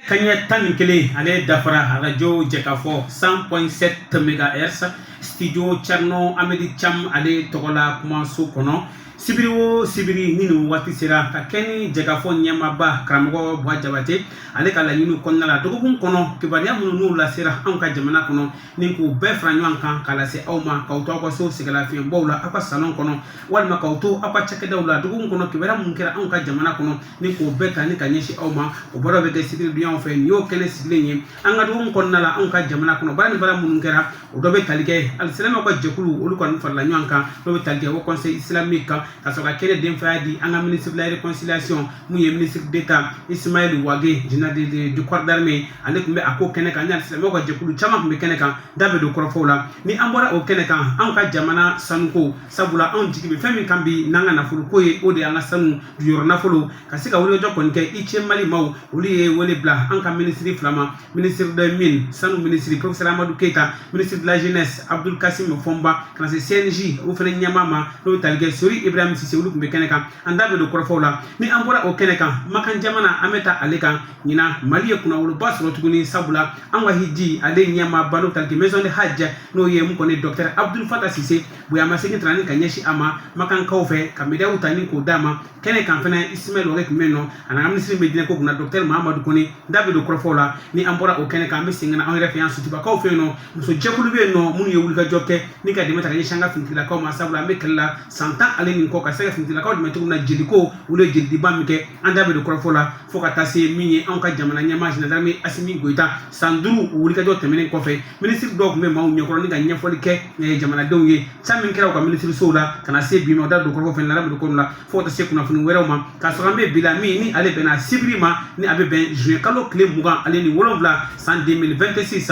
Kanɲɛ 11 ale dafara, arajo Jɛkafɔ 100.7 mégahertz, studio Thierno Amedi Cham ale tɔgɔla kumaso kɔnɔ. Sibiri o sibiri ni nin waati sera, ka kɛ ni Jɛkafɔ ɲɛmaaba karamɔgɔ Buwa Jabate ale ka laɲiniw kɔnɔna la, dɔgɔkun kɔnɔ kibaruya minnu n'u lasera anw ka jamana kɔnɔ, ni k'u bɛɛ fara ɲɔgɔn kan k'a lase aw ma, k'aw to aw ka so sɛgɛlafiɲɛbɔw la, aw ka salon kɔnɔ, walima k'aw to aw ka cakɛdaw la, dɔgɔkun kɔnɔ kibaruya minnu kɛra anw ka jamana kɔnɔ, ni k'o bɛɛ ta ni ka ɲɛsin aw ma, o baaraw bɛ kɛ sibiri donyaw fɛ. Nin y'o kɛnɛ sigilen ye. An ka dɔgɔkun kɔnɔna la, anw ka jamana kɔnɔ, baara ni baara minnu kɛra, o dɔ bɛ tali kɛ alisilamɛw ka jɛkulu, olu kɔni farala ɲɔgɔn kan, dɔ bɛ tali kɛ Haut Conseil islamique kan, ka sɔrɔ ka kɛnɛ denfaya di an ka ministre de la Réconciliation, mun ye ministre d'État Ismaël Wagué, général de corps d'armée, ale tun bɛ a ko kɛnɛ kan, ni alisilamɛw ka jɛkulu caman tun bɛ kɛnɛ kan. Da bɛ don kɔrɔfɔw la. Ni an bɔra o kɛnɛ kan, anw ka jamana sanuko, sabula anw jigi bɛ fɛn min kan bi n'an ka nafoloko ye, o de y'an ka sanu juyɔrɔ nafolo, ka se ka wulikajɔ kɔni kɛ. ITIE Mali maaw, olu ye wele bila an ka minisiri fila ma: ministre de mine, sanu minisiri, professeur Amadou Keita, ministre de la Jeunesse Abdoul Kassim Fomba, ka na se CNJ o fana ɲɛmaa ma, n'o bɛ tali kɛ Sori Ibrahim Sise, olu tun bɛ kɛnɛ kan. An da bɛ don kɔrɔfɔw la. Ni an bɔra o kɛnɛ kan, Makan jamana, an bɛ taa ale kan. Ɲinan, Mali ye kunnawoloba sɔrɔ tuguni, sabula an ka hiji ale ɲɛmaaba, n'o tali kɛ maison de hajj, n'o ye mun kɔni, docteur Abdoul Fatah Sise, bonyamasegin tara ni ka ɲɛsin a ma makankaw fɛ, ka médaille ta ni k'o d'a ma. Kɛnɛ kan fɛnɛ, Ismaël Wagué tun bɛ yen nɔ, a n'an ka minisiri bɛ diinɛ ko kunna, docteur Mahamadou Kone. Da bɛ don kɔrɔfɔw la. Ni an bɔra o kɛnɛ kan, an bɛ segin ka na anw yɛrɛ fɛ yan, Sutubakaw fɛ yen nɔ. Muso jɛkulu bɛ yen nɔ minnu ye wulikajɔ kɛ ni ka dɛmɛ ta ka ɲɛsin an ka finitigilakaw ma, sabula an bɛ kɛlɛ la san 10 ale nin kɔ, ka se ka finitigilakaw dɛmɛ cogo min na jeliko. Olu ye jelidiba min kɛ, an da bɛ don kɔrɔfɔ la, fo ka taa se min ye anw ka jamana ɲɛmaa général d'armée Assimi Goïta, san 5 o wulikajɔ tɛmɛnen kɔfɛ, minisiri dɔw tun bɛ maaw ɲɛkɔrɔ ni ka ɲɛfɔli kɛ jamanadenw ye, ca min kɛra u ka minisirisow la ka na se bi ma. O da don kɔrɔfɔ fɛnɛ la, da don la, fo ka taa se kunnafoni wɛrɛw ma. K'a sɔrɔ an bɛ bi la min ni ale bɛnna sibiri ma, ni a bɛ bɛn juin kalo tile 27, san 2026,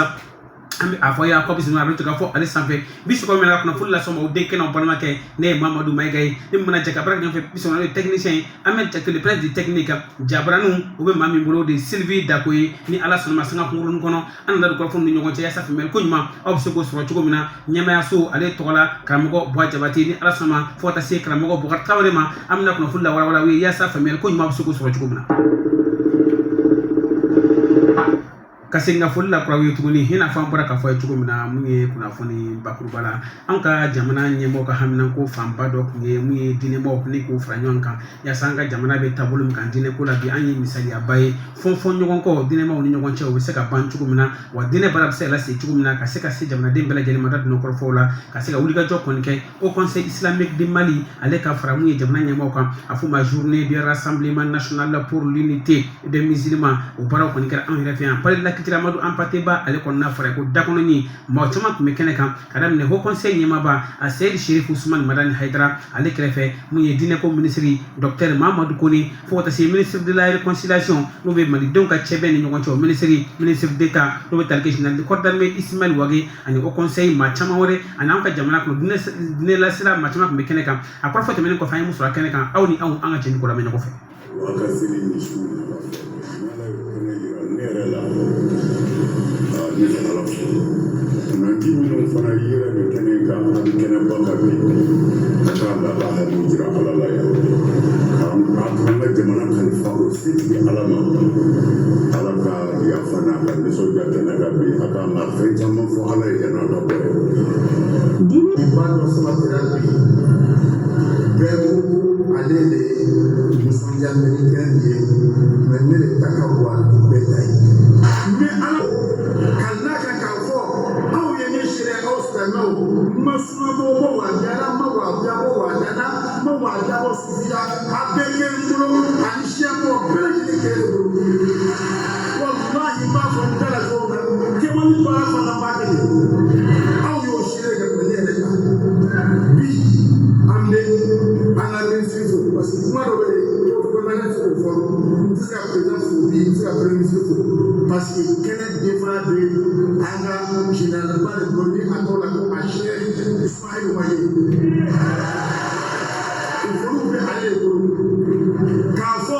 an bɛ a fɔ ya k'aw bisimila a bɛ ka fɔ ale sanfɛ. Bi sɔgɔma min na, kunnafoni lasɔn ma, o den kɛnɛ, balimakɛ, ne ye Mamadu Mayiga ye. Ni mana jɛ ka baara kɛ ɲɔgɔn fɛ bi sɔgɔma, ye technicien ye Ahmed Jakite, le prince du technique. Jabaraniw, o bɛ maa min bolo, o de ye Sylvie Dako ye. Ni Ala sɔnna ma, sanga kunkurunin kɔnɔ, an nana don kɔrɔfɔ ni ɲɔgɔn cɛ, yaasa faamuyali ko ɲuman aw bɛ se k'o sɔrɔ cogo min na. Ɲɛmayaso ale tɔgɔ la, karamɔgɔ Buwa Jabate, ni Ala sɔnna ma, fo ka taa se karamɔgɔ Bukari Tarawele ma, an bɛna kunnafoni lawalawala aw ye, yaasa faamuyali ko ɲuman aw bɛ se k'o sɔrɔ cogo min na. Ka segin ka foli la kuraw ye tuguni, i n'a fɔ an bɔra k'a fɔ ye cogo min na, mun ye kunnafoni bakuruba la, an ka jamana ɲɛmɔgɔ ka haminanko fanba dɔ tun ye mun ye, diinɛmɔgɔw ni k'u fara ɲɔgɔn kan, yaasa an ka jamana bɛ taabolo min kan diinɛko la bi, an ye misaliyaba ye, fɔnfɔn ɲɔgɔn kɔ diinɛmaw ni ɲɔgɔn cɛ, o bɛ se ka ban cogo min na, wa diinɛ baara bɛ se ka lase cogo min na, ka se ka se jamanaden bɛɛ lajɛlen ma. Da donna kɔrɔfɔw la, ka se ka wulikajɔ kɔni kɛ. Haut Conseil islamique du Mali ale ka fara mun ye jamana ɲɛmɔgɔw kan, a f'o ma Journée du rassemblement national pour l'unité des musulmans, o baaraw kɔni kɛra anw yɛrɛ fɛ yan, palais de la culture Amadou Hampâté Bâ ale kɔnɔna fara ko dakɔnɔni. Maa caman tun bɛ kɛnɛ kan, ka daminɛ Haut Conseil ɲɛmaaba a Seyid Sherif Usman Madani Hayidara, ale kɛrɛfɛ mun ye diinɛko minisiri docteur Mahamadou Kone, fo ka taa se ministre de la Réconciliation, n'o bɛ malidenw ka cɛbɛn ni ɲɔgɔn cɛ, o ministre d'État, n'o bɛ tali kɛ général de corps d'armée Ismaël Wagué, ani Haut Conseil maa caman wɛrɛ, ani an ka jamana kɔnɔ diinɛ lasira maa caman tun bɛ kɛnɛ kan. A kɔrɔfɔ tɛmɛnen kɔfɛ, an ye mun sɔrɔ a kɛnɛ kan? Aw ni anw, an ka jɛ ni ko lamɛn ɲɔgɔn fɛ. Wa ka seli ni su nafa fɛ, n'Ala y'o kɛnɛ yira ne yɛrɛ la, ne bɛ Ala fo. Kunnandi minnu fana yera nin kɛnɛ kan, an bɛ kɛnɛba kan bi, a k'a la a hakili jira Ala la yan, k'an ka jamana kalifa o setigi Ala ma. Ala ka yafa n'a ka nisɔndiya kɛnɛ kan bi, a k'an ka fɛn caman fɔ Ala ye yan'a ka bɔ yan. Ba dɔ sabatira bi, bɛɛ ko ko ale de ye nisɔndiya mɛnikɛn ye, mɛ ne de ta ka bon a ni bɛɛ ta ye. Ni Ala ka n'a kan k'a fɔ aw ye ne seere, aw silamɛw, n ma sunabɔ, n ma wajibiya, n ma wajibiya bɔ wajibiya, n ma wajibiya bɔ sufiya, a bɛɛ kɛ n bolo, ani siyamɔgɔ bɛɛ lajɛlen kɛ ne bolo. Walahi, n b'a fɔ n da la cogo min na, kɛwale baara fana b'a kɛ de. Aw y'o seere ka tɛmɛ ne yɛrɛ kan. Bi an bɛ an ka minisiri fo, parce que kuma dɔ bɛ yen, protocole tɛ se k'o fɔ. N tɛ se ka président fo bi, n tɛ se ka premier ministre fo, parce que kɛnɛ denfaya bɛ an ka général ba de bolo, ni a tɔgɔ la ko a chef Ismaël Wagué. O foliw bɛ ale de bolo. K'a fɔ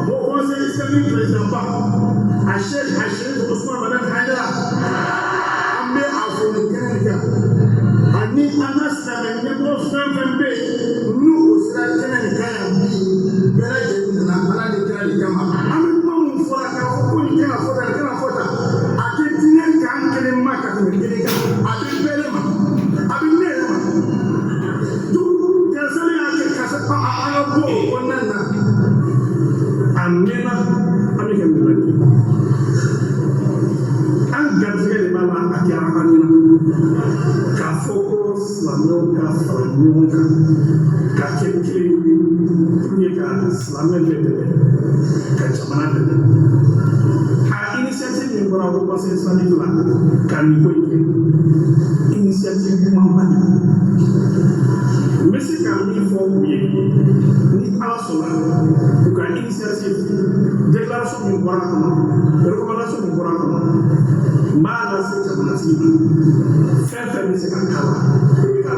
Haut Conseil islamique président ba, a chef a chef Ousmane Madani Hayidara, an bɛ a fo nin kɛnɛ nin kan, ani an ka silamɛ ɲɛmɔgɔ fɛn fɛn bɛ yen, n'u o sera kɛnɛ nin kan yan bi, bɛɛ lajɛlen nana Ala ni kira de kama. An bɛ kuma mun fɔra k'a fɔ ko nin kan ka fɔ. silamɛw ka fara ɲɔgɔn kan ka kɛ kelen ye pour que ka silamɛ bɛɛ dɛmɛ, ka jamana dɛmɛ. A initiative min bɔra Haut Conseil islamique la ka nin ko in kɛ, initiative ɲumanba de. N bɛ se ka min fɔ u ye, ni Ala sɔnna, u ka initiative, déclaration min bɔra a kɔnɔ, recommandation min bɔra a kɔnɔ, n b'a lase jamanatigi ma. Fɛn fɛn bɛ se ka k'a la, o bɛ k'a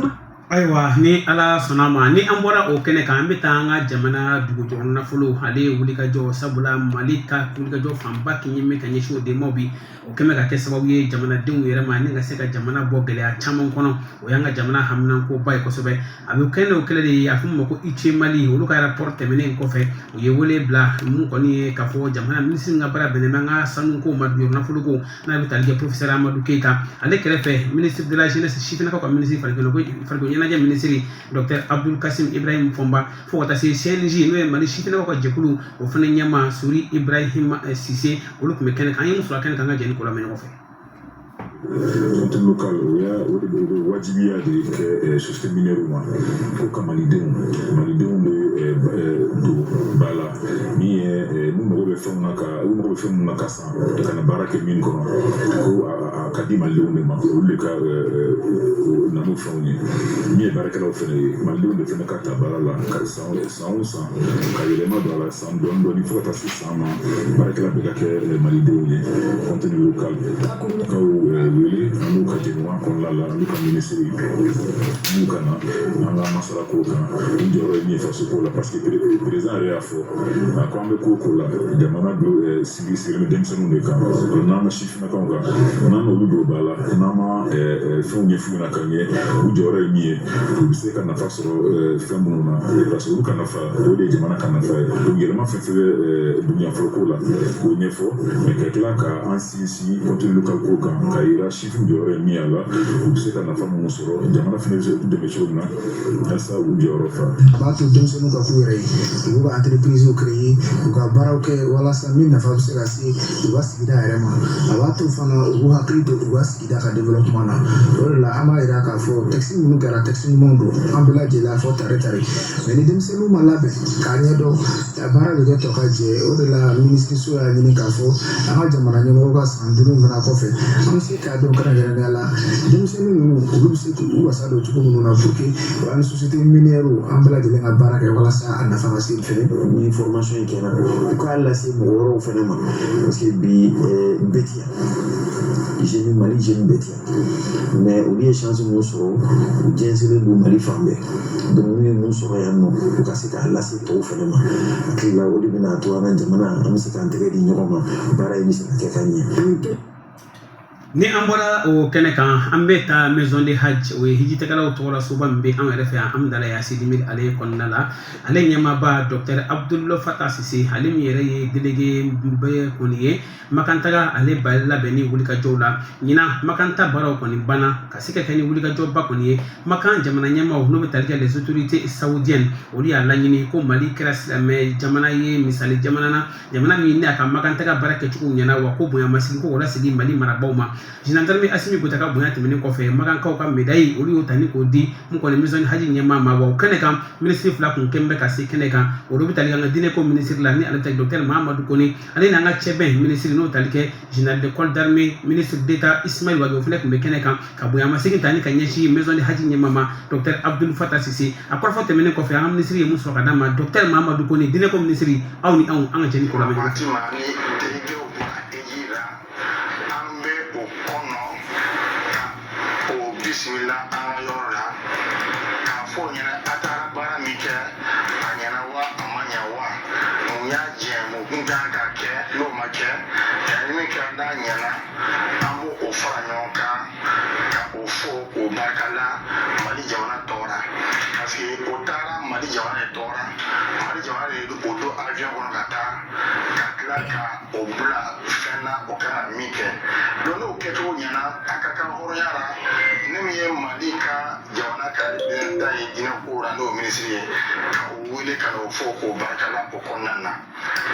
la. Ayiwa, ni Ala sɔnna ma, ni an bɔra o kɛnɛ kan, an bɛ taa an ka jamana dugujukɔrɔ nafolo ale ye wulikajɔ, sabula Mali ka wulikajɔ fanba kɛ ɲɛ ka ɲɛsin o de ma bi. O kɛmɛ ka kɛ sababu ye jamanadenw yɛrɛ ma ni ka se ka jamana bɔ gɛlɛya caman kɔnɔ. O y'an ka jamana haminankoba ye kosɛbɛ. A bɛ kɛ n'o kɛlɛ de ye, a fɔ ma ko ITIE Mali. Olu ka rapport tɛmɛnen kɔfɛ, u ye wele bila mun kɔni ye k'a fɔ jamana minisiri ka baara bɛnnen bɛ an ka sanuko ma, dugujukɔrɔ nafolo ko, n'a bɛ tali kɛ professeur Amadu Keyita. Ale kɛrɛfɛ, ministre de la Jeunesse, sifinnakaw ka ministre, farikolo ɲɛnajɛ minisiri, docteur Abdul Kasim Ibrahim Fɔnba, fo ka taa se CNJ, n'o ye Mali sifinnakaw ka jɛkulu, o fana ɲɛma Sori Ibrahim Sise, olu tun bɛ kɛnɛ kan. An ye mun sɔrɔ kɛnɛ kan? An ka jɛ ni ko lamɛn ɲɔgɔn fɛ. Contenu local, o y'a o de bɛ wajibiya de kɛ société minière ma ko ka malidenw bɛ don ba la min ye n'u mago bɛ fɛnw na, ka u mago bɛ fɛn min na ka san ka na baara kɛ min kɔnɔ, ko a ka di malidenw de ma, olu de ka na n'o fɛnw ye. Min ye baarakɛlaw fɛnɛ ye, malidenw de fɛnɛ ka ta baara la ka san san o san ka yɛlɛma don a la san dɔɔni dɔɔni fo ka taa se san ma, baarakɛla bɛ ka kɛ malidenw ye. Contenu local kaw wele, an n'u ka jɛɲɔgɔn kɔnɔna la, an n'u ka minisiri n'u ka na an ka masala kow kan, u jɔyɔrɔ ye min ye faso ko la, parce que président yɛrɛ y'a fɔ, a ko an bɛ ko o ko la, jamana do sigi sigilen bɛ denmisɛnninw de kan. N'an ma sifinnakaw kan, n'an m'olu don ba la, n'an ma fɛnw ɲɛf'u ɲɛna ka ɲɛ, u jɔyɔrɔ ye min ye, u bɛ se ka nafa sɔrɔ fɛn minnu na, parce que olu ka nafa, o de ye jamana ka nafa ye. Donc yɛlɛma fɛn fɛn bɛ duguɲɛfɔlɔ ko la, k'o ɲɛfɔ, mais ka tila ka an sinsin contenu local ko kan, ka yira sifinw jɔyɔrɔ ye min ye a la, u bɛ se ka nafa minnu sɔrɔ, jamana fɛnɛ bɛ se k'u dɛmɛ cogo min na walasa u jɔyɔrɔ fa. A b'a to denmisɛnninw ka k'u yɛrɛ ye, u b'u ka entreprise créer, u ka baaraw kɛ walasa min nafa bɛ se ka se u ka sigida yɛrɛ ma. A b'a to fana u b'u hakili to u ka sigida ka développement na. O de la an b'a yira k'a fɔ texte minnu kɛra, texte ɲumanw don, an bɛɛ lajɛlen a fɔ tare tare, mais ni denmisɛnninw ma labɛn k'a ɲɛdɔn, baara bɛ kɛ tɔ ka jɛ. O de la minisiriso y'a ɲini k'a fɔ an ka jamana ɲɛmɔgɔw ka san 5 fana kɔfɛ, an bɛ se k'a dɔn kɛrɛnkɛrɛnnenya la denmisɛnnin ninnu, olu bɛ se k'u wasa don cogo minnu na pour que an ni société minière an bɛɛ lajɛlen ka baara kɛ walasa a nafa ka se. Fɛnɛ ni formation in kɛra, u k'a lase mɔgɔ wɛrɛw fɛnɛ ma, parce que bi bɛɛ ti yan, jeune Mali jeune bɛɛ ti yan, mais olu ye chance mun sɔrɔ, u jɛnsɛnlen don Mali fan bɛɛ. Donc n'u ye mun sɔrɔ yan nɔ, u ka se k'a lase tɔw fɛnɛ ma. Hakili la, o de bɛna to an ka jamana, an bɛ se k'an tɛgɛ di ɲɔgɔn ma, baara in bɛ se ka kɛ ka ɲɛ. Ni an bɔra o kɛnɛ kan, an bɛ taa Maison de Hajj, o ye hijitakɛlaw tɔgɔla soba min bɛ an yɛrɛ fɛ yan Amudalayi Asidimili ale kɔnɔna la. Ale ɲɛmaaba, docteur Abdul Fatah Sise, ale min yɛrɛ ye délégué bɛɛ kɔni ye Makantaga, ale ba labɛnni wulikajɔw la. Ɲinan Makanta baaraw kɔni banna ka se ka kɛ ni wulikajɔba kɔni ye. Makan jamana ɲɛmaaw, n'o bɛ tali kɛ les autorités saoudiennes, olu y'a laɲini ko Mali kɛra silamɛ jamana ye, misali jamana na, jamana min ne a ka Makantaga baara kɛcogo ɲɛna, wa ko bonyamasigi ko o lasegin Mali marabaaw ma. Général Asimi Goyita ka bonya tɛmɛnen kɔfɛ, Makankaw ka médaille, olu y'o ta ni k'o di mun kɔni Maison Hajj ɲɛmaa ma. Wa o kɛnɛ kan, minisiri fila kun kɛn bɛ ka se kɛnɛ kan. Olu bɛ tali kɛ an ka diinɛ ko minisiri la, ni ale bɛ docteur Mahamadu Kone, ale n'an ka cɛbɛn minisiri, n'o tali kɛ général de corps d'armée, ministre d'État Ismaël Wagué, o fana tun bɛ kɛnɛ kan ka bonyamasegin ta ni ka ɲɛsin Maison de Hajj ɲɛmaa ma, docteur Abdul Fatah Sise. A kɔrɔfɔ tɛmɛnen kɔfɛ, an ka minisiri ye mun sɔrɔ ka d'a ma? Docteur Mahamadu Kone, diinɛ ko minisiri, aw ni anw, an ka jɛ ni ko lamɛn. Waati ma ni déléguéw bɔra eji la, an bɛ o kɔnɔ ka o bisimila an ka yɔrɔ la, k'a fɔ o ɲɛna a taara baara min kɛ, a ɲɛna wa, a ma ɲɛ wa, mun y'a jɛ, mun kun kan ka kɛ n'o ma kɛ, ni min kɛra n'a ɲɛna, an b'o o fara ɲɔgɔn kan ka o fo k'o barika la Mali jamana tɔgɔ la, parce que o taara Mali jamana de tɔgɔ la. Mali jamana de o don avion kɔnɔ ka taa ka tila ka o bila fɛn na, o kan ka min kɛ. Donc n'o kɛcogo ɲɛna, a ka kan hɔrɔnya la, ne min ye Mali ka jamana ka représentant ye diinɛ ko la, n'o ye minisiri ye, ka o wele ka n'o fɔ k'o barika la o kɔnɔna na.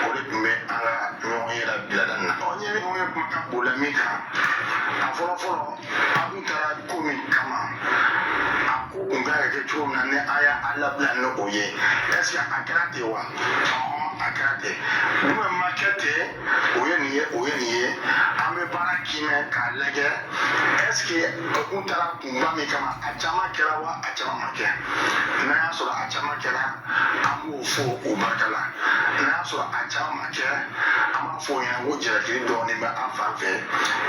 O de tun bɛ an ka ɲɔgɔn ye la bilada nin na. Ɔ n ye ɲɔgɔn ye kumakan bolila min kan, a fɔlɔ fɔlɔ, a kun taara ko min kama, a ko kun kan ka kɛ cogo min na, ni a y'a labila ni o ye, est ce que a kɛra ten wa? Ɔhɔn, a kɛra ten. Jumɛn ma kɛ ten? O ye nin ye, o ye nin ye. An bɛ baara kiimɛ k'a lajɛ, est ce que o kun taara kunba min kama, a caman kɛra wa, a caman ma kɛ? N'a y'a sɔrɔ a caman kɛra, an b'o fɔ o barika la. N'a y'a sɔrɔ a caman ma kɛ, an b'a fɔ o ɲɛna ko jalakili dɔɔnin bɛ an fan fɛ.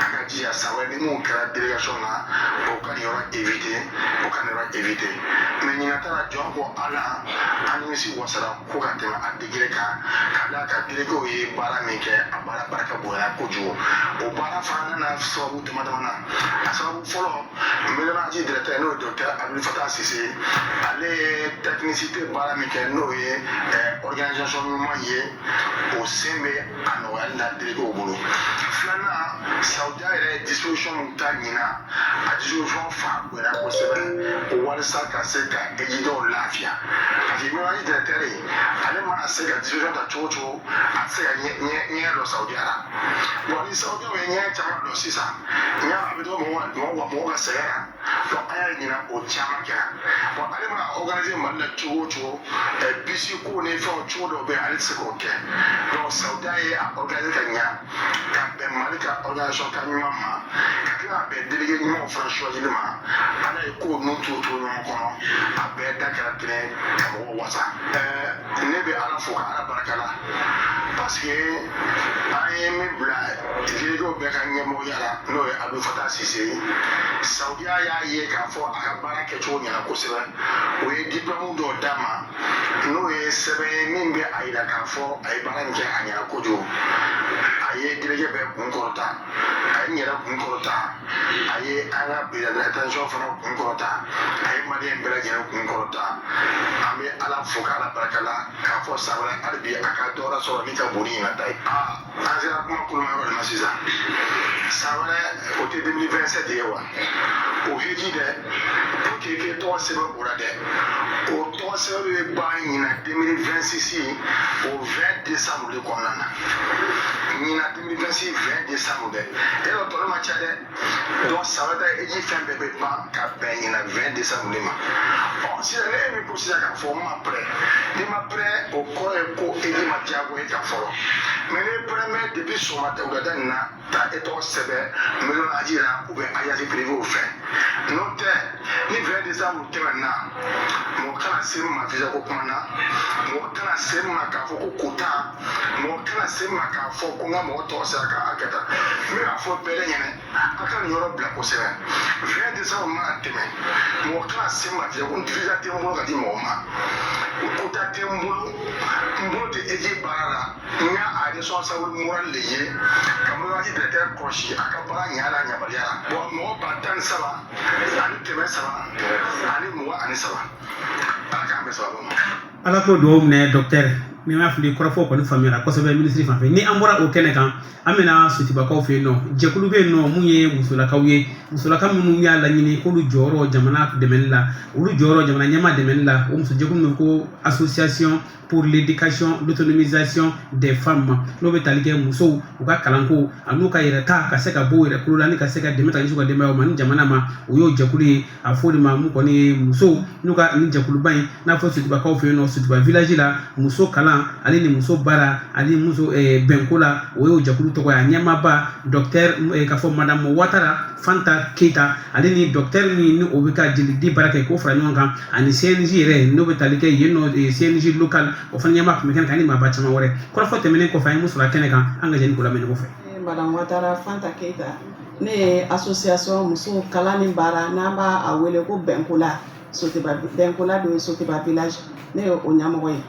A ka jija, san wɛrɛ ni mun kɛra délégation na, o ka nin yɔrɔ éviter, o ka nin yɔrɔ éviter. Mais ɲinan ta la, jɔn ko Ala, an nimisi wasara ko ka tɛmɛ a degré kan, ka d'a kan déléguéw ye baara min kɛ, a baara barika bonyana kojugu. O baara fana nana sababu dama dama na. A sababu fɔlɔ, maison hadj directeur, n'o ye docteur Abdul Fatah Sise, ale ye technicité baara min kɛ, n'o ye organisation ɲuman ye, o sen bɛ a nɔgɔyali la déléguéw bolo. Filanan, Saudiya yɛrɛ ye disposition min ta ɲinan, a disposition fa bonyana kosɛbɛ walisa ka se ka ejidenw lafiya, parce que maison hadj directeur ye, ale mana se ka disposition ta cogo o cogo, a tɛ se ka ɲɛ dɔ Saudiya la. Bon, ni Saudiyaw ye ɲɛ caman dɔn sisan, ɲɛ a bɛ dɔn mɔgɔ ka sɛgɛn na. Donc an y'a ɲina, o caman kɛra. Bon, ale mana organiser Mali la cogo o cogo, bisi ko ni fɛnw cogo dɔw bɛ yen, ale tɛ se k'o kɛ. Donc Saudiya ye a organiser ka ɲa ka bɛn Mali ka organisation ka ɲuman ma, ka tila ka bɛn délégué ɲumanw fana choisir ma. Ala ye ko ninnu turu turu ɲɔgɔn kɔnɔ, a bɛɛ da kɛra kelen ka mɔgɔw wasa. Ne bɛ Ala fo ka Ala barika la, parce que an ye min bila déléguéw bɛɛ ka ɲɛmɔgɔya la, n'o ye Abdul Fatah Sise ye, Saudiya y'a ye k'a fɔ a ka baara kɛcogo ɲɛna kosɛbɛ. O ye diplôme dɔw d'a ma, n'o ye sɛbɛn ye min bɛ a yira k'a fɔ a ye baara min kɛ, a ɲɛna kojugu. A ye délégué bɛɛ kun kɔrɔta, a ye n yɛrɛ kun kɔrɔta, a ye an ka président de la transition fana kun kɔrɔta, a ye maliyɛn bɛɛ lajɛlen kun kɔrɔta. An bɛ Ala fo ka Ala barika la k'a fɔ san wɛrɛ hali bi a ka dɔ wɛrɛ sɔrɔ min ka bon ni ɲinan ta ye. Aa, an sera kuma koloma yɔrɔ de ma sisan. San wɛrɛ, o tɛ 2027 ye wa? O heji dɛ, pour que k'e tɔgɔ sɛbɛn o la dɛ, o tɔgɔ sɛbɛn bɛ ban ɲinan 2026, o 20 décembre de kɔnɔna na. Ɲinan 2026, 20 décembre dɛ, e yɛrɛ tɔnɔ ma ca dɛ. Donc san wɛrɛ ta heji fɛn bɛɛ bɛ ban ka bɛn ɲinan 20 décembre de ma. Ɔ, sisan ne ye min ko sisan k'a fɔ n ma prêt, n'i ma prêt, o kɔrɔ ye ko heji ma diyagoya e kan fɔlɔ. Mais ne prêt, mais depuis sɔgɔmada wulada nin na, taa e tɔgɔ sɛbɛn maison hadj la ou bien agence privée fɛ. N'o tɛ, ni 20 décembre tɛmɛna, mɔgɔ kana se n ma visa ko kuma na, mɔgɔ kana se n ma k'a fɔ ko quota, mɔgɔ kana se n ma k'a fɔ ko n ka mɔgɔ tɔgɔ sera k'a kɛ tan. N bɛ k'a fɔ bɛɛ de ɲɛna, a ka nin yɔrɔ bila kosɛbɛ. 20 décembre mana tɛmɛ, mɔgɔ kana se n ma visa ko visa tɛ n bolo ka di mɔgɔ ma, quota tɛ n bolo, n bolo tɛ heji baara la. N y'a a responsable moral de ye ka maison hadj directeur kɔlɔsi a ka baara ɲa n'a ɲabaliya la. Bon, mɔgɔ 13 323, Ala k'an bɛɛ sababu ma. Ala k'o dugawu minɛ, docteur. Ni m'a fili, kɔrɔfɔ kɔni faamuyara kosɛbɛ minisiri fan fɛ. Ni an bɔra o kɛnɛ kan, an bɛna Sotibakaw fɛ yen nɔ. Jɛkulu bɛ yen nɔ mun ye musolakaw ye, musolaka minnu y'a laɲini k'olu jɔyɔrɔ jamana dɛmɛli la, olu jɔyɔrɔ jamana ɲɛmaa dɛmɛli la. O musojɛkulu min ko Association pour l'éducation, l'autonomisation des femmes, n'o bɛ tali kɛ musow u ka kalanko ani ka yɛrɛ ta, ka se ka bɔ u yɛrɛ kolo la, ni ka se ka dɛmɛ ta ɲɛsin u ka denbayaw ma ni jamana ma. O y'o jɛkulu ye, a fɔ o de ma mun kɔni ye musow n'u ka nin jɛkuluba in n'a fɔ Sotibakaw fɛ yen nɔ, Sotiba village la, muso kalan ale ni muso baara ani muso bɛnko la, o y'o jɛkulu tɔgɔ ye. A ɲɛmaaba, docteur k'a fɔ madame Watara Fanta Keyita, ale ni docteur min ni o bɛ ka jelidi baara kɛ k'o fara ɲɔgɔn kan, ani CNJ yɛrɛ n'o bɛ tali kɛ yen nɔ, CNJ local, o fana ɲɛmaa tun bɛ kɛnɛ kan, ani maaba caman wɛrɛ. Kɔrɔfɔ tɛmɛnen kɔfɛ, an ye mun sɔrɔ a kɛnɛ kan? An ka jɛ ni k'o lamɛn ɲɔgɔn fɛ. Madame Watara Fanta Keyita, ne ye association muso kalan ni baara, n'an b'a a wele ko Bɛnkola, Sotiba Bɛnkola don Sotiba village, ne ye o ɲɛmɔgɔ ye.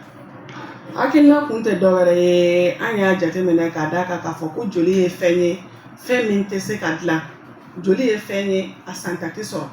Hakilina kun tɛ dɔwɛrɛ ye, an y'a jateminɛ k'a d'a kan k'a fɔ ko joli ye fɛn ye, fɛn min tɛ se ka dilan. Joli ye fɛn ye, a santa tɛ sɔrɔ.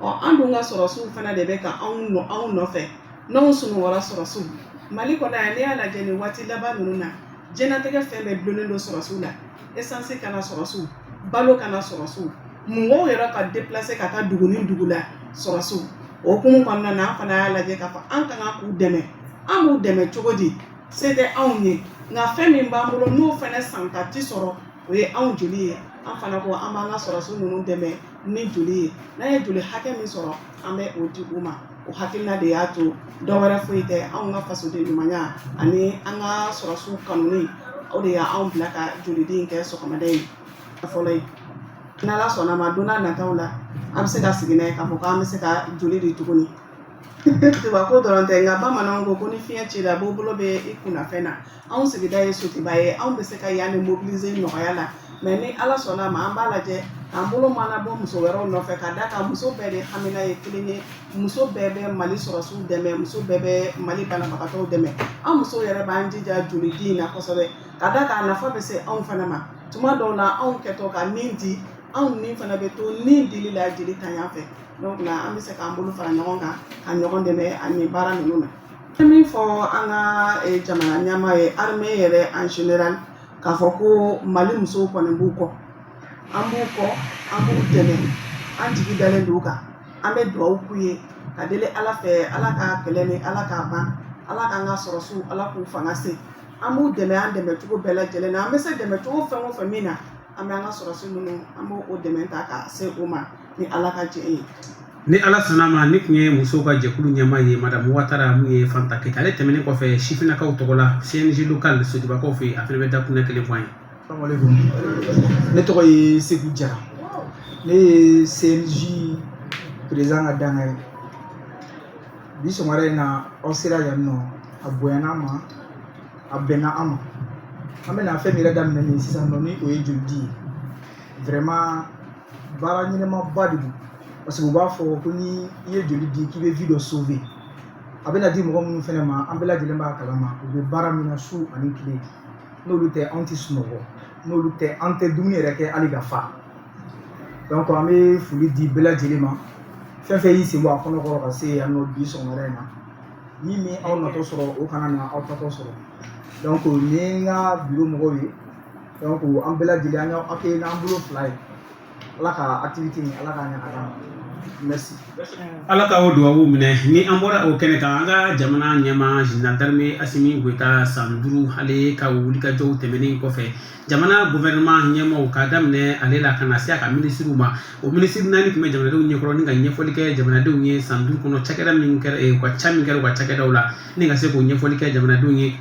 Ɔ, an dun ka sɔrɔsiw fana de bɛ ka anw nɔ anw nɔfɛ. N'anw sunɔgɔra, sɔrɔsiw Mali kɔnɔ yan, n'i y'a lajɛ nin waati laban ninnu na, diɲɛlatigɛ fɛn bɛɛ dulonnen don sɔrɔsiw la. Essence kana sɔrɔsiw, balo kana sɔrɔsiw, mɔgɔw yɛrɛ ka déplacer ka taa dugu ni dugu la, sɔrɔsiw. O hukumu kɔnɔna na, an fana y'a lajɛ k'a fɔ an ka kan k'u dɛmɛ. An b'u dɛmɛ cogo di? Se tɛ anw ye, nka fɛn min b'an bolo, n'o fana santa ti sɔrɔ. O ye anw joli ye. An fana ko an b'an ka sɔrɔdasi ninnu dɛmɛ ni joli ye. N'an ye joli hakɛ min sɔrɔ, an bɛ o di u ma. O hakilina de y'a to, dɔ wɛrɛ foyi tɛ. Anw ka fasoden ɲumanya ani an ka sɔrɔdasiw kanuni, o de y'anw bila ka jolidi in kɛ sɔgɔmada in fɔlɔ ye. N'Ala sɔnna ma, don n'a nataw la, an bɛ se ka sigi n'a ye k'a fɔ k'an bɛ se ka joli di tuguni. Sotiba ko dɔrɔn tɛ, nka bamananw ko ko ni fiɲɛ cira, bolo bɛ i kunnafɛn na. Anw sigida ye Sotiba ye, anw bɛ se ka yan ni mobiliser nɔgɔya la. Mais ni Ala sɔnna a ma, an b'a lajɛ k'an bolo mana bɔ muso wɛrɛw nɔfɛ, ka da kan muso bɛɛ de hamina ye kelen ye. Muso bɛɛ bɛ Mali sɔrɔdasiw dɛmɛ, muso bɛɛ bɛ Mali banabagatɔw dɛmɛ. An musow yɛrɛ b'an jija jolidi in na kosɛbɛ, ka da kan a nafa bɛ se anw fana ma. Tuma dɔw la, anw kɛtɔ ka nin di, anw ni fana bɛ to ni dili la jeli ta yan fɛ. Donc la, an bɛ se k'an bolo fara ɲɔgɔn kan ka ɲɔgɔn dɛmɛ ani baara ninnu na. An bɛ min fɔ an ka jamana ɲɛmaa ye, armée yɛrɛ en général, k'a fɔ ko Mali musow kɔni b'u kɔ, an b'u kɔ, an b'u dɛmɛ, an jigi dalen don u kan. An bɛ dugawu k'u ye ka deli Ala fɛ, Ala ka kɛlɛ ni Ala k'a ban, Ala k'an ka sɔrɔdasiw, Ala k'u fanga se. An b'u dɛmɛ, an dɛmɛ cogo bɛɛ lajɛlen na. An bɛ se dɛmɛ cogo fɛn o fɛn min na, an bɛ an ka sɔrɔdasi ninnu, an b'o o dɛmɛ ta ka se u ma ni Ala ka jɛ ye. Ni Ala sɔnna ma, ni tun ye musow ka jɛkulu ɲɛmaa ye, Madamu Watara mun ye Fanta Keyita. Ale tɛmɛnen kɔfɛ, sifinnakaw tɔgɔ la, CNJ local Sotibakaw fɛ yen, a fana bɛ dakuruɲɛ kelen fɔ an ye. Salamaleykum, ne tɔgɔ ye Segu Jara, ne ye CNJ président ka danga ye. Bi sɔgɔmada in na, aw sera yan nɔ, a bonyana an ma, a bɛnna an ma. An bɛna fɛn min yɛrɛ daminɛ nin sisan nɔ, ni o ye jolidi ye, vraiment baara ɲɛnamaba de don, parce que u b'a fɔ ko ni i ye joli di, k'i bɛ vie dɔ sauver. A bɛna di mɔgɔ minnu fɛnɛ ma, an bɛɛ lajɛlen b'a kalama u bɛ baara min na su ani tile. N'olu tɛ, anw tɛ sunɔgɔ, n'olu tɛ, an tɛ dumuni yɛrɛ kɛ hali ka fa. Donc an bɛ foli di bɛɛ lajɛlen ma, fɛn fɛn y'i sen bɔ a kɔnɔ kɔrɔ ka se yan nɔ bi sɔgɔmada in na. Min bɛ aw natɔ sɔrɔ, o kana na aw tatɔ sɔrɔ. Donc nin ye n ka bureau mɔgɔw ye. Donc an bɛɛ lajɛlen, an y'aw accueillir n'an bolo fila ye. Ala ka activité in, Ala k'a ɲɛ ka d'an ma. Merci. Ala ka o duwawu minɛ. Ni an bɔra o kɛnɛ kan, an ka jamana ɲɛmaa, général d'armée Asimi Goyita, san 5 ale ka wulikajɔw tɛmɛnen kɔfɛ, jamana gouvernement ɲɛmaaw, k'a daminɛ ale la ka na se a ka minisiriw ma, o minisiri naani tun bɛ jamanadenw ɲɛkɔrɔ ni ka ɲɛfɔli kɛ jamanadenw ye san 5 kɔnɔ, cakɛda min kɛra, u ka ca min kɛra u ka cakɛdaw la, ni ka se k'o ɲɛfɔli kɛ jamanadenw ye.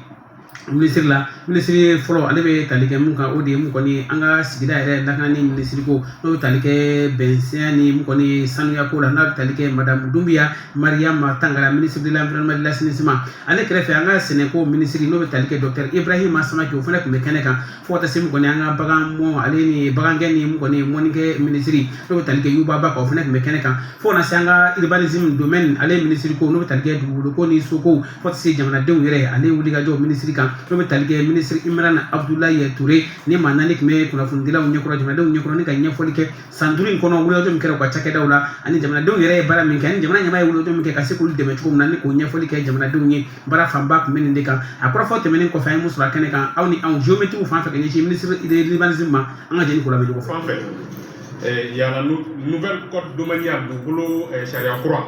Minisiri la, minisiri fɔlɔ, ale bɛ tali kɛ mun kan, o de ye mun kɔni ye an ka sigida yɛrɛ lakanani minisiri ko, n'o bɛ tali kɛ bɛnsɛnya ni mun kɔni ye sanuya ko la, n'a bɛ tali kɛ Madamu Dunbiya Mariam Tangara, ministre de l'Environnement, de l'Assainissement. Ale kɛrɛfɛ, an ka sɛnɛko minisiri, n'o bɛ tali kɛ docteur Ibrahima Samake, o fana tun bɛ kɛnɛ kan, fo ka taa se mun kɔni an ka bagan mɔ ale ni bagangɛn ni mun kɔni ye mɔnikɛ minisiri, n'o bɛ tali kɛ Yuba Ba kan, o fana tun bɛ kɛnɛ kan, fo ka na se an ka urbanisme domaine ale minisiri ko, n'o bɛ tali kɛ dugukolo ko ni soko, fo ka se jamanadenw yɛrɛ ale wulikajɔ minisiri kan, n'o bɛ tali kɛ minisiri Imran Abdulayi Ture. Ni maa naani tun bɛ kunnafonidilaw ɲɛkɔrɔ, jamanadenw ɲɛkɔrɔ, ni ka ɲɛfɔli kɛ san 5 in kɔnɔ, wulikajɔ min kɛra u ka cakɛdaw la, ani jamanadenw yɛrɛ ye baara min kɛ, ani jamana ɲɛmaa ye wulikajɔ min kɛ ka se k'olu dɛmɛ cogo min na, ni k'o ɲɛfɔli kɛ jamanadenw ye. Baara fanba tun bɛ nin de kan. A kɔrɔfɔ tɛmɛnen kɔfɛ, an ye mun sɔrɔ a kɛnɛ kan, aw ni anw géométrie fan fɛ, ka ɲɛsin ministre de l'Urbanisme ma, an ka jɛ ni k'o lamɛn ɲɔgɔn fɛ. Fan fɛ, il y a la nouvelle code domanial, dugukolo sariya kura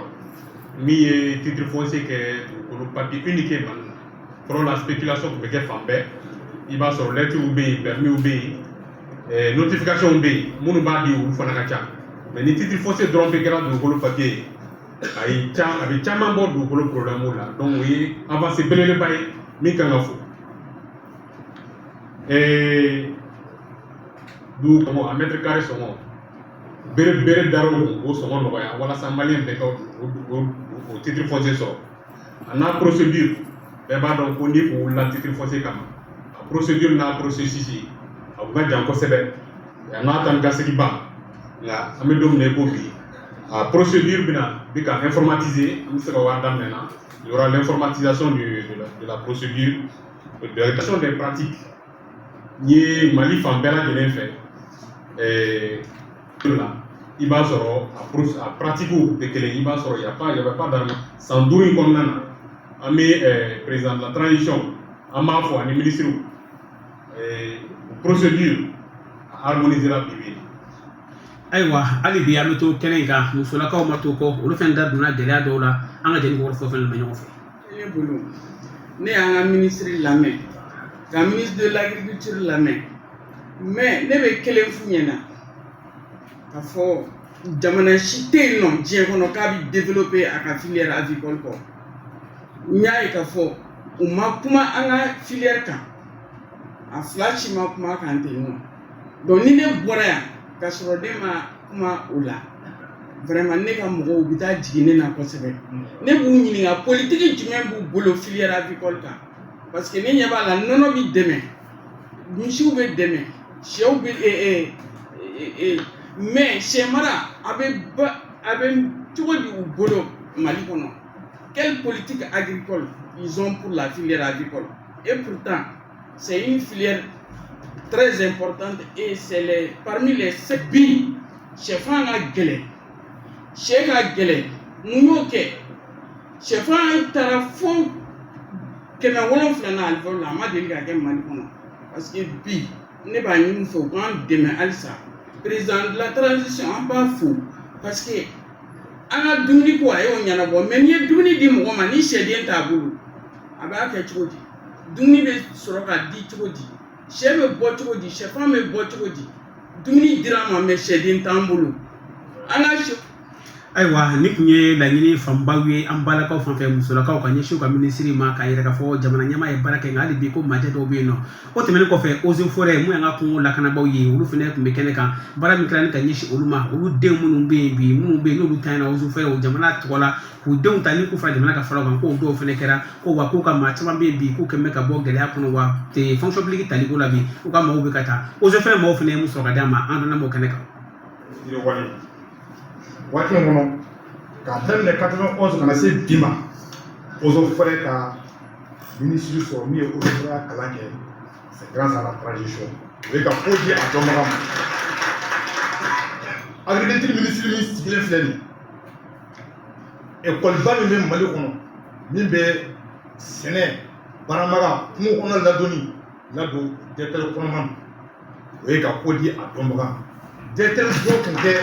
min ye titre foncier kɛ dugukolo papier unique ye Mali la. Fɔlɔ la, spéculation tun bɛ kɛ fan bɛɛ. I b'a sɔrɔ lettres bɛ yen, permis bɛ yen, notification bɛ yen, minnu b'a di olu fana ka ca. Mais ni titre foncier dɔrɔn bɛ kɛra dugukolo papier ye, a ye a bɛ caman bɔ dugukolo problème la. Donc o ye avancée belebeleba ye min kan ka fo. Dugu kɔnɔ, a mètre carré sɔngɔ, bere bere dar'o kun k'o sɔngɔ nɔgɔya walasa Malien bɛɛ ka o titre foncier sɔrɔ. A n'a procédure, bɛɛ b'a dɔn ko n'i kun wulila titre foncier kama, a procédure n'a processus, a kun ka jan kosɛbɛ, a n'a taa ni ka segin ba. Nka an bɛ don min na i ko bi, a procédure bɛna bi ka informatiser. An bɛ se ka wari daminɛ na, il y aura l'informatisation de la procédure de la des pratiques n ye Mali fan bɛɛ lajɛlen fɛ la. I b'a sɔrɔ a pratique tɛ kelen. I b'a sɔrɔ y a pas, y avait pas d'armes. San 5 in kɔnɔna na, an bɛ président de la transition, an b'a fɔ, ani ministre, procédure harmoniser la bi bi. Ayiwa, hali bi an bɛ to kɛnɛ in kan. Musolakaw ma to kɔ, olu fɛn da donna gɛlɛya dɔw la. An ka jɛ ni kɔrɔfɔ fɛn lamɛn ɲɔgɔn fɛ. Ne bolo, ne y'an ka minisiri lamɛn, ka ministre de l'Agriculture lamɛn. Mais ne bɛ kelen f'u ɲɛna k'a fɔ jamana si tɛ yen nɔ diɲɛ kɔnɔ k'a bɛ développer a ka filière avicole kɔ. N y'a ye k'a fɔ u ma kuma an ka filière kan, a fila si ma kuma kan ten nɔ. Donc ni ne bɔra yan ka sɔrɔ ne ma kuma o la, vraiment ne ka mɔgɔw bɛ taa jigin ne na kosɛbɛ. Ne b'u ɲininka politique jumɛn b'u bolo filière avicole kan, parce que ne ɲɛ b'a la, nɔnɔ bɛ dɛmɛ, misiw bɛ dɛmɛ, sɛw bɛ mais sɛ mara a bɛ ba a bɛ cogo di u bolo Mali kɔnɔ? Quelle politique agricole ils ont pour la filière avicole? Et pourtant, c'est une filière très importante et c'est les parmi les sept. Bi sɛfan ka gɛlɛn, sɛ ka gɛlɛn. Mun y'o kɛ? Sɛfan taara fo 700 na alifɔli la, a ma deli ka kɛ Mali kɔnɔ. Parce que bi ne b'a ɲini u fɛ, u k'an dɛmɛ halisa. Président de la transition, an b'a fo, parce que an ka dumuni ko, a y'o ɲɛnabɔ. Mais n'i ye dumuni di mɔgɔ ma ni sɛden t'a bolo, a b'a kɛ cogo di? Dumuni bɛ sɔrɔ ka di cogo di? Sɛ bɛ bɔ cogo di? Sɛfan bɛ bɔ cogo di? Dumuni dira an ma, mais sɛden t'an bolo, an ka sɛ. Ayiwa, ni tun ye laɲini fanbaw ye an balakaw fan fɛ, musolakaw, ka ɲɛsin u ka minisiri ma, k'a yɛrɛ k'a fɔ jamana ɲɛmaa ye baara kɛ, nka hali bi ko majɛ dɔw bɛ yen nɔ. O tɛmɛnen kɔfɛ, eaux et forêts, mun y'an ka kungo lakanabaaw ye, olu fana tun bɛ kɛnɛ kan. Baara min kɛra ni ka ɲɛsin olu ma, olu den minnu bɛ yen bi, minnu bɛ yen n'olu tanyana eaux et forêts jamana tɔgɔ la, k'u denw ta ni k'u fara jamana ka fara kan, k'o dɔw fana kɛra ko wa k'u ka maa caman bɛ yen bi k'u kɛn bɛ ka bɔ gɛlɛya kɔnɔ. Wa fonction publique taliko la bi, u ka maaw bɛ ka taa. Eaux et forêts mɔgɔw fana ye mun sɔrɔ ka d'a ma, an donna m'o kɛnɛ kan. Yiriwale waati in kɔnɔ, k'a daminɛ 91 ka na se bi ma, eaux et forêts ka minisiri sɔrɔ min ye eaux et forêts kalan kɛ, c'est grâce à la transition. O ye ka ko di a dɔnbaga ma. Agriculture minisiri min sigilen filɛ nin ye, ekɔliba min bɛ Mali kɔnɔ min bɛ sɛnɛ, baaramaga, kungo kɔnɔ ladonni ladon, directeur kɔnɔma, o ye ka ko di a dɔnbaga ma. Directeur dɔ tun tɛ,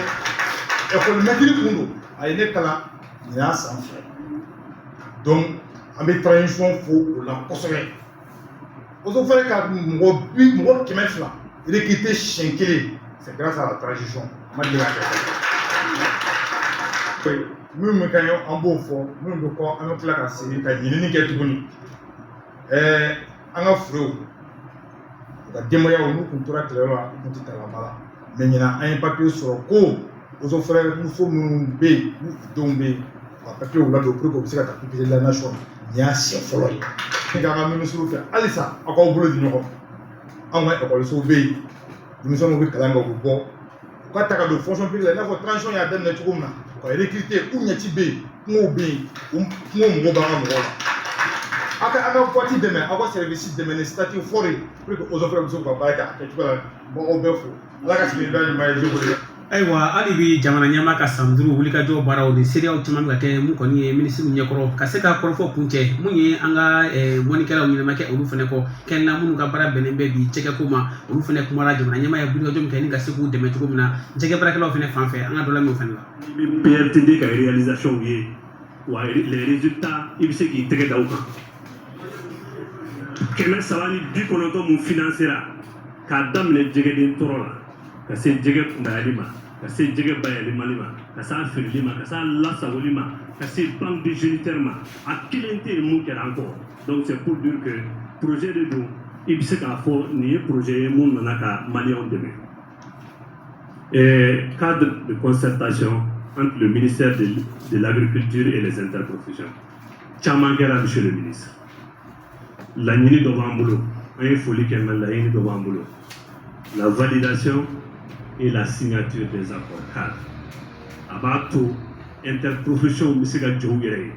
ekɔli mɛtiri kun don, a ye ne kalan nin y'a san 2. Donc an bɛ transition fo o la kosɛbɛ. Eaux et forêts ka mɔgɔ bi mɔgɔ 200 recruter siɲɛ kelen, c'est grâce à la transition. A ma deli ka kɛ. Minnu bɛ kɛ ɲɛ, an b'o fɔ. Minnu bɛ kɔ, an bɛ tila ka segin ka ɲinini kɛ tuguni. An ka furew, u ka denbayaw, n'u kun tora kɛlɛ la, u kun tɛ ta ba la. Mais ɲinan, an ye papiye sɔrɔ ko eaux et forêts muso minnu bɛ yen, n'u denw bɛ yen, u ka papiyew ladon pour que u bɛ se ka taa papiye de la nation. Nin y'a siɲɛ fɔlɔ ye. Ne k'an ka minisiriw fɛ halisa, aw k'aw bolo di ɲɔgɔn ma. Anw ka ekɔlisow bɛ yen, denmisɛnninw bɛ kalan kɛ, u bɛ bɔ, u ka ta ka don fonction publique la, i n'a fɔ transition y'a daminɛ cogo min na, u ka recruter. U ɲɛci bɛ yen, kungow bɛ yen, kungo mɔgɔw b'an ka mɔgɔw la. Aw ka an ka boîte dɛmɛ, aw ka service dɛmɛ ni statut fort ye pour que eaux et forêts bɛ se k'u ka baara kɛ a kɛcogo la. N b'aw bɛɛ fo. Ala ka sigi ni da ɲuman ye, je vous. Ayiwa, hali bi jamana ɲɛmaa ka san 5 wulikajɔ baaraw ni seereyaw caman bɛ ka kɛ, mun kɔni ye minisiriw ɲɛkɔrɔ ka se ka kɔrɔfɔ kun cɛ, mun ye an ka mɔnikɛlaw ɲɛnama kɛ, olu fana kɔ kɛnɛ minnu ka baara bɛnnen bɛ bi jɛgɛko ma, olu fana kumara jamana ɲɛmaa ye wulikajɔ min kɛ ni ka se k'u dɛmɛ cogo min na jɛgɛ baarakɛlaw fana fan fɛ. An ka dɔ lamɛn o fana la. I bɛ PRTD ka réalisation ye wa, les résultats, i bɛ se k'i tɛgɛ da o kan. 390 mun financera k'a daminɛ jɛgɛden tɔɔrɔ la, ka se jɛgɛ kunbayali ma, ka se jɛgɛ bayɛlɛmali ma, ka se a feereli ma, ka se a lasagoli ma, ka se banque de géniteur ma, a kelen tɛ yen mun kɛra an kɔ. Donc c'est pour dire que projet de don, i bɛ se k'a fɔ nin ye projet ye mun nana ka maliyɛnw dɛmɛ. Cadre de concertation entre le ministère de l'Agriculture et les interprofessions caman kɛra. Monsieur le ministre, laɲini dɔ b'an bolo. An ye foli kɛ, mais laɲini dɔ b'an bolo: la validation et la signature des accords cadres. A b'a to interprofession bɛ se ka jɔ u yɛrɛ ye.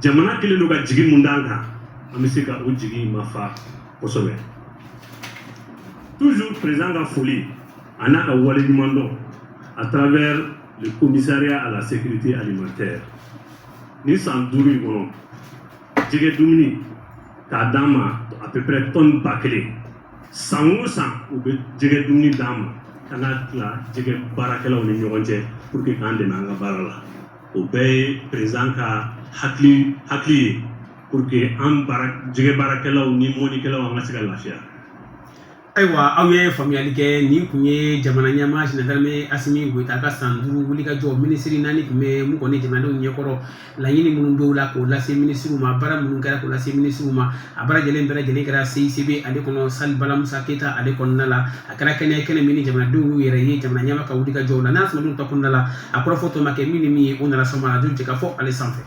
Jamana kɛlen don ka jigi mun d'an kan, an bɛ se ka o jigi in mafa kosɛbɛ. Toujours président ka foli a n'a ka waleɲuman dɔn à travers le commissariat à la sécurité alimentaire. Ni san 5 in kɔnɔ, jɛgɛ dumuni k'a d'an ma à peu près tonne 1000. San o san, u bɛ jɛgɛ dumuni d'an ma ka n'a tila jɛgɛ baarakɛlaw ni ɲɔgɔn cɛ pour que k'an dɛmɛ an ka baara la. O bɛɛ ye président ka hakili ye pour que an baara jɛgɛ baarakɛlaw ni mɔnikɛlaw, an ka se ka lafiya. Ayiwa, aw ye faamuyali kɛ. Nin kun ye jamana ɲɛmaa général d'armée Asimi Goyita ka san 5 wulikajɔ. Minisiri naani tun bɛ mun kɔni jamanadenw ɲɛkɔrɔ, laɲini minnu bɛ u la k'o lase minisiriw ma, baara minnu kɛra k'o lase minisiriw ma. A baara lajɛlen bɛɛ lajɛlen kɛra CICB ale kɔnɔ, salle Bala Musa Keyita ale kɔnɔna la. A kɛra kɛnɛ kɛnɛ min ni jamanadenw y'u yɛrɛ ye jamana ɲɛmaa ka wulikajɔw la. N'a sɔrɔ ta kɔnɔna la, a kɔrɔfɔ tɔ ma kɛ min ni min ye, o nana sɔn ma arajo Jɛkafɔ ale sanfɛ.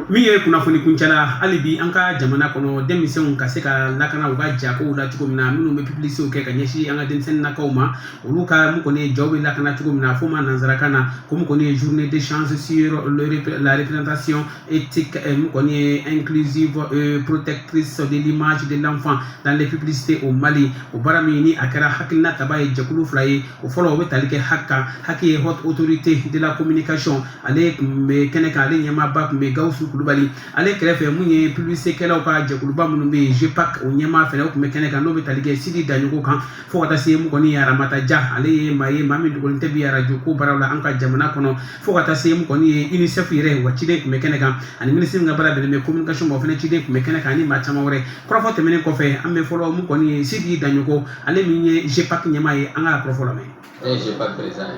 Min ye kunnafoni kuncɛla, hali bi an ka jamana kɔnɔ, denmisɛnw ka se ka lakana u ka jakow la cogo min na, minnu bɛ publicitéw kɛ ka ɲɛsin an ka denmisɛnninnakaw ma, olu ka mun kɔni ye jaw bɛ lakana cogo min na, fo ma nanzarakan na ko mun kɔni ye journée d'échange sur la représentation éthique, mun kɔni ye inclusive, protectrice de l'image de l'enfant dans les publicités au Mali. O baara min ni a kɛra hakilina taba ye jɛkulu fila ye. O fɔlɔ, o bɛ tali kɛ HAC kan. HAC ye Haute Autorité de la Communication, ale tun bɛ kɛnɛ kan, ale ɲɛmaaba tun bɛ Gawusu Kulubali. Ale kɛrɛfɛ, mun ye publicité kɛlaw ka jɛkuluba minnu bɛ yen, GEPAC, o ɲɛmaa fɛnɛ, o tun bɛ kɛnɛ kan, n'o bɛ tali kɛ Sidi Daɲogo kan, fo ka taa se mun kɔni ye Aramata Ja, ale ye maa ye, maa min dogolen tɛ bi arajo ko baaraw la an ka jamana kɔnɔ, fo ka taa se mun kɔni ye UNICEF yɛrɛ wa ciden tun bɛ kɛnɛ kan, ani minisiri min ka baara bɛnnen bɛ communication ma, o fɛnɛ ciden tun bɛ kɛnɛ kan, ani maa caman wɛrɛ. Kɔrɔfɔ tɛmɛnen kɔfɛ, an bɛ fɔlɔ mun kɔni ye Sidi Daɲogo, ale min ye GEPAC ɲɛmaa ye, an ka kɔrɔfɔ lamɛn. Ne ye GEPAC président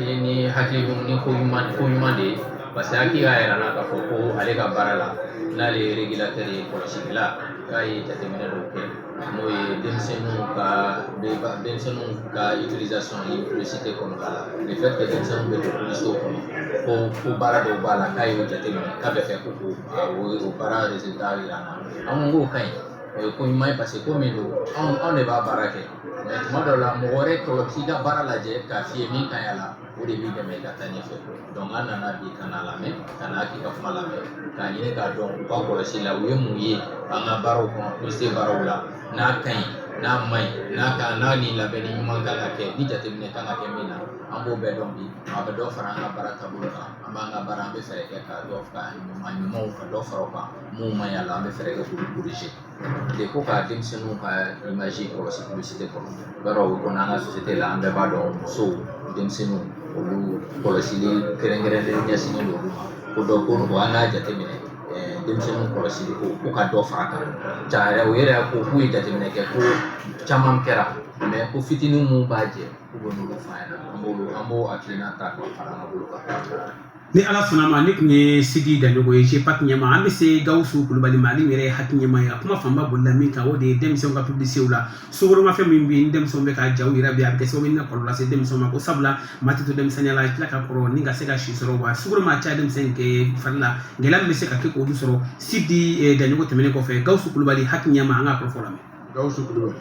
ye. Ni hakili ni ko ɲuman de ye, parce que hakili y'a yira n na k'a fɔ ko ale ka baara la, n'ale ye régulateur ye, kɔlɔsilikɛla, k'a ye jateminɛ dɔw kɛ, n'o ye denmisɛnninw ka utilisation ye publicité kɔnɔna la, le fait que denmisɛnninw bɛ don publicité kɔnɔ, ko baara dɔw b'a la, k'a y'o jateminɛ, k'a bɛ fɛ ko k'o o baara résultat yira an na. An ko k'o ka ɲi, o ye ko ɲuman ye, parce que ko min don, anw de b'a baara kɛ, mais tuma dɔw la, mɔgɔ wɛrɛ kɔlɔsi ka baara lajɛ k'a f'i ye min ka ɲi a la, o de b'i dɛmɛ i ka taa ɲɛfɛ. Donc an nana bi ka na lamɛn, ka na k'i ka kuma lamɛn, k'a ɲini k'a dɔn u ka kɔlɔsi la, u ye mun ye an ka baaraw kɔnɔ, publicité baaraw la, n'a ka ɲi, n'a man ɲi, n'a ka n'a ni labɛnni ɲuman kan ka kɛ, ni jateminɛ kan ka kɛ min na, an b'o bɛɛ dɔn bi. A bɛ dɔ fara an ka baara taabolo kan. An b'an ka baara, an bɛ fɛɛrɛ kɛ ka dɔ ka ɲuman ɲumanw ka dɔ fara o kan, mun man ɲi a la, an bɛ fɛɛrɛ kɛ k'olu corriger de. Ko ka denmisɛnninw ka image kɔlɔsi publicité kɔnɔ, i b'a dɔn o kɔnɔ, an ka société la, an bɛɛ b'a dɔn, musow, denmisɛnninw, olu kɔlɔsili kɛrɛnkɛrɛnnen ɲɛsinnen don olu ma. Ko dɔ ko an k'a jateminɛ denmisɛnninw kɔlɔsili ko ka dɔ fara kan ja yɛrɛ. O yɛrɛ ko k'u ye jateminɛ kɛ ko caman kɛra, mais ko fitinin mun b'a jɛ, k'u bɛ n'olu f'a ɲɛna, an b'o hakilina ta k'o fara an ka bolo kan. Ni Ala sɔnna ma, ne tun ye Sidi Daɲogo ye, GEPAC ɲɛma. An bɛ se Gawusu Kulubali ma, ale yɛrɛ ye HAC ɲɛma ye. A kuma fanba bolila min kan, o de ye denmisɛnw ka publicité la, sukoromafɛn min bɛ yen ni denmisɛnw bɛ ka jaw yira bi, a bɛ kɛ sababu ye ni ka kɔlɔlɔ lase denmisɛnw ma, ko sabula maa tɛ to denmisɛnninya la, i tila ka kɔrɔ ni ka se ka si sɔrɔ, wa sukoroma caya denmisɛn kɛ fari la, gɛlɛya min bɛ se ka kɛ k'olu sɔrɔ. Sidi Daɲogo tɛmɛnen kɔfɛ, Gawusu Kulubali, HAC ɲɛma, an ka kɔrɔfɔ lamɛn. Gawusu Kulubali.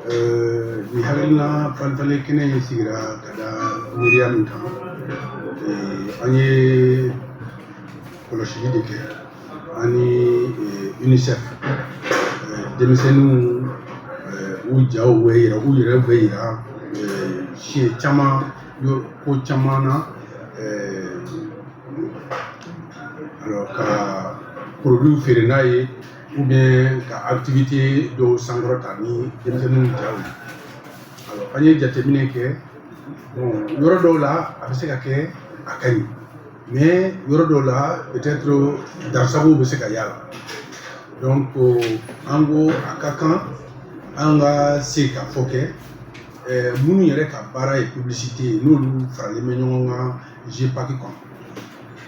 Nin hakilina falifalen kɛnɛ in sigira ka da miiriya min kan, an ye kɔlɔsili de kɛ ani UNICEF. Denmisɛnninw u jaw bɛ yira, u yɛrɛ bɛ yira siɲɛ caman, ko caman na, alors ka produit feere n'a ye ou bien ka activité dɔw sankɔrɔta ni denmisɛnninw jaw ye. Alors an ye jateminɛ kɛ, bon, yɔrɔ dɔw la a bɛ se ka kɛ a ka ɲi, mais yɔrɔ dɔw la peut-être dansagow bɛ se ka y'a la. Donc an ko a ka kan an ka se ka fɔ kɛ minnu yɛrɛ ka baara ye publicité ye, n'olu faralen bɛ ɲɔgɔn kan GEPAC kɔnɔ,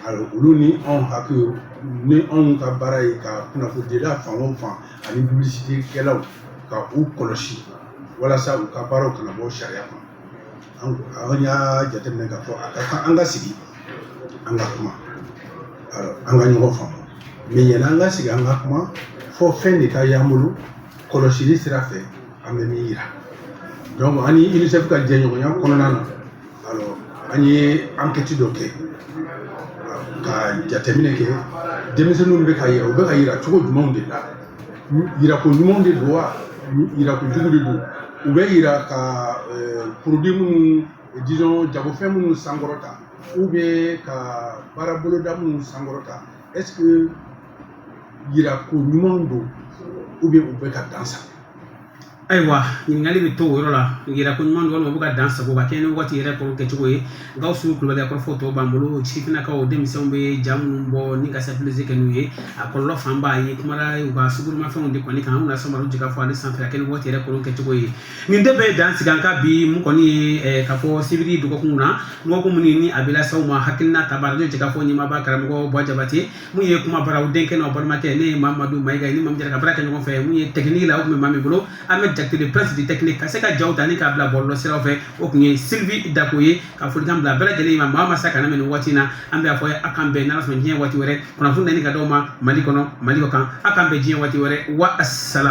alors olu ni anw hakili ni anw ka baara ye ka kunnafonidila fan o fan ani publicité kɛlaw ka u kɔlɔsi walasa u ka baaraw kana bɔ sariya kɔnɔ. An y'a jateminɛ k'a fɔ a ka kan an ka sigi, an ka kuma, alors an ka ɲɔgɔn faamu. Mais yanni an ka sigi an ka kuma, fɔ fɛn de ka y'an bolo kɔlɔsili sira fɛ, an bɛ min yira. Donc an ni UNICEF ka jɛɲɔgɔnya kɔnɔna na, alors an ye enquête dɔ kɛ ka jateminɛ kɛ denmisɛnninw bɛ ka yira, u bɛ ka yira cogo jumɛnw de la, yirako ɲumanw de don wa yirako jugu de don, u bɛ yira ka produit minnu, disons jagofɛn minnu sankɔrɔta, ou bien ka baara boloda minnu sankɔrɔta, est ce que yirako ɲumanw don ou bien u bɛ ka dan sa. Ayiwa, ɲininkali bɛ to o yɔrɔ la. Yɛrɛ ko ɲuman don walima u bɛ ka dan sago ka kɛɲɛ ni waati yɛrɛ kɔrɔ kɛcogo ye. Gawusu Kulubali ka kɔrɔfɔ tɔ b'an bolo. Sifinnakaw, denmisɛnw bɛ ja minnu bɔ ni ka se kɛ n'u ye, a kɔlɔlɔ fanba ye kumara u ka sugurumafɛnw de kɔni kan. An bɛna sɔn jigin fɔ ale sanfɛ ka kɛ ni waati yɛrɛ kɔrɔ kɛcogo ye. Nin de bɛ dan sigi an ka bi mun kɔni ye k'a fɔ sibiri dɔgɔkun na, dɔgɔkun minnu ni a bɛ lase aw ma hakilina ta arajo Jɛkafɔ ɲɛmaaba karamɔgɔ Buwa Jabate. Mun ye kuma baraw denkɛ n'aw balimakɛ, ne ye Mamadu Mayiga ye, ni maa min jɛra ka baara kɛ ɲɔgɔn fɛ. Mun ye technique la, o tun bɛ maa min bolo, Ahmed Jakite, le prince du technique, ka se ka jaw ta ni k'a bila bɔlɔlɔ siraw fɛ, o tun ye Sylvie Dako ye. Ka folikan bila bɛɛ lajɛlen ma, maa ma sa ka na nin waati in na. An bɛ a fɔ a k'an bɛn n'Ala sɔnna diɲɛ waati wɛrɛ, kunnafoni nani ka d'aw ma Mali kɔnɔ, Mali kɔ kan. A k'an bɛn diɲɛ waati wɛrɛ. Wa salam.